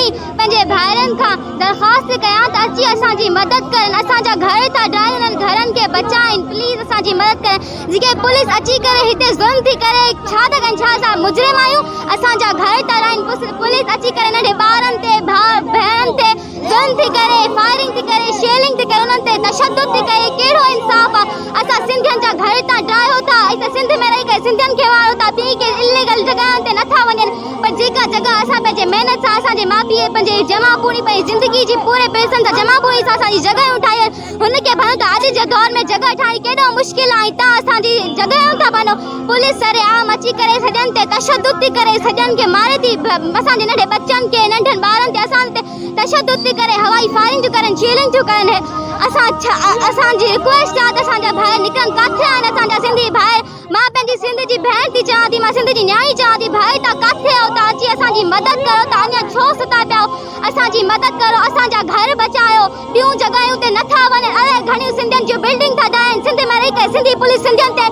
سڀني پنهنجي ڀائرن کان درخواست ٿي ڪيان ته اچي اسان جي مدد ڪرن اسان جا گهر ٿا ڊاهن انهن گهرن کي بچائين پليز اسان جي مدد ڪرن جيڪي پوليس اچي ڪري هتي ظلم ٿي ڪري ڇا ٿا ڪن ڇا اسان مجرم آهيون اسان جا گهر ٿا ڊاهن پوليس اچي ڪري ننڍي ٻارن تي ڀاء ڀيڻن تي ظلم ٿي ڪري فائرنگ ٿي ڪري شيلنگ ٿي ڪري انهن تي تشدد ٿي ڪري ڪهڙو انصاف آ اسان سنڌين جا گهر ٿا ڊاهيو ٿا اسان سنڌ ۾ رهي ڪري سنڌين کي ماريو ٿا ٻي ڪي اليگل جڳهن تي نٿا وڃن پر جيڪا جڳهه اسان پنهنجي محنت سان اسان جي ماء پيء پنهنجي جمع پوري پنهنجي زندگي جي پوري پئسن سان جمع پوري سان اسان جي جڳهيون ٺاهيل هن کي ڀانيو ته اڄ جي دور ۾ جڳهه ٺاهڻ ڪيڏو مشڪل آهي تان اسان جي جڳهيون ٿا ڀانو پوليس سر عام اچي ڪري سڄن تي تشدد ٿي ڪري سڄن کي ماري ٿي اسان جي ننڍي ٻچن کي ننڍن ٻارن تي اسان تي تشدد ٿي ڪري هوائي فائرنگ ٿيون ڪرن شيلنگ ٿيون ڪرن اسان اسان جي رڪويسٽ آهي ته اسان جا ڀائر نڪرن ڪاٿي آهن اسان جا سنڌي ڀائر مان پنهنجي سنڌ جي ڀيڻ ٿي چوان ٿي مان سنڌ جي نياڻي چوان ٿي ڀائي تان ڪاٿي آهيو تان اچي اسان جي مدد ڪرو تان اڃا ڇو ستا پيا آهيو اسان جي مدد ڪرو اسان جا گهر بچايو ٻيون جڳهيون تي نٿا وڃن الائي گهڻيون سنڌين جون بلڊنگ ٿا ڊاهن سنڌ ۾ رهي ڪري سنڌي پوليس سنڌين تي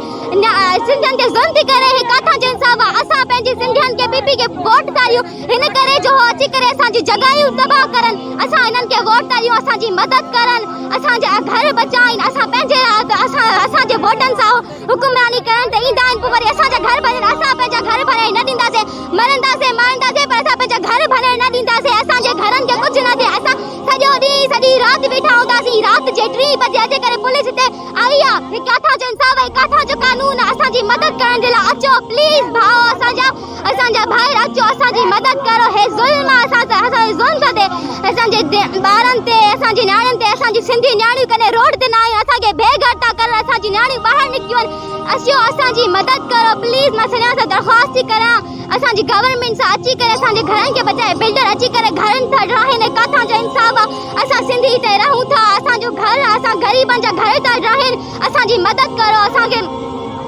سنڌين تي ظلم ٿي ڪري هي ڪاٿان جو انصاف آهي اسان پنهنجي سنڌين کي پي پي کي ووٽ ٿا ڏيون هن ڪري جو هو اچي ڪري اسان جون جڳهيون تباهه ڪرن اسان هنن کي ووٽ ٿا ڏيون اسان جي مدد ڪرن اسان جا گهر بچائين اسان پنهنجي اسان اسان جي ووٽن سان حڪمراني ڪرڻ ته ايندا آهن پوء وري اسان جا گهر ڀڃن اسان پنهنجا گهر ڀڃڻ نه ڏينداسين مرنداسين مارنداسين پر اسان پنهنجا گهر ڀڃڻ نه ڏينداسين اسان جي گهرن کي ڪجهه نه ٿئي اسان سڄو ڏينهن سڄي رات ويٺا هونداسين رات جي ٽين بجي اچي ڪري پوليس هتي آئي آ هي ڪاٿان جو انصاف آهي ڪاٿان جو قانون آ اسان جي مدد ڪرڻ جي لاء اچو پليز ڀاء اسان جا اسان جا ڀائر اچو اسان جي مدد ڪرو هي ظلم آ اسان سان اسان تي ظلم ٿو ٿئي اسان جي ٻارن تي اسان جي نياڻين تي اسان جي سنڌي نياڻيون ڪڏهن روڊ تي نه آيون اسان کي بي گهر ٿا ڪرن اسان جي نياڻيون ٻاهر نڪتيون آهن اچو اسان جي مدد ڪرو پليز مان سنيا سان درخواست ٿي ڪريان اسان جي گورنمينٽ سان اچي ڪري اسان جي گهرن کي بچائي بلڊر اچي ڪري گهرن ٿا ڊاهن ڪاٿان جو انصاف آ اسان سنڌي هتي رهون ٿا اسان جو گهر اسان غريبن جا گهر ٿا ڊاهن اسان جي مدد ڪرو اسان کي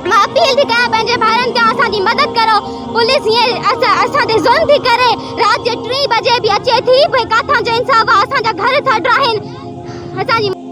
مان اپيل ٿي ڪيان پنهنجي ڀائرن کان اسان جي مدد ڪرو پوليس هيئن اسان تي ظلم ٿي ڪري رات جي ٽين بجي به اچي ٿي پوء ڪاٿان جو انصاف آ اسان جا گهر ٿا ڊاهن اسان جي.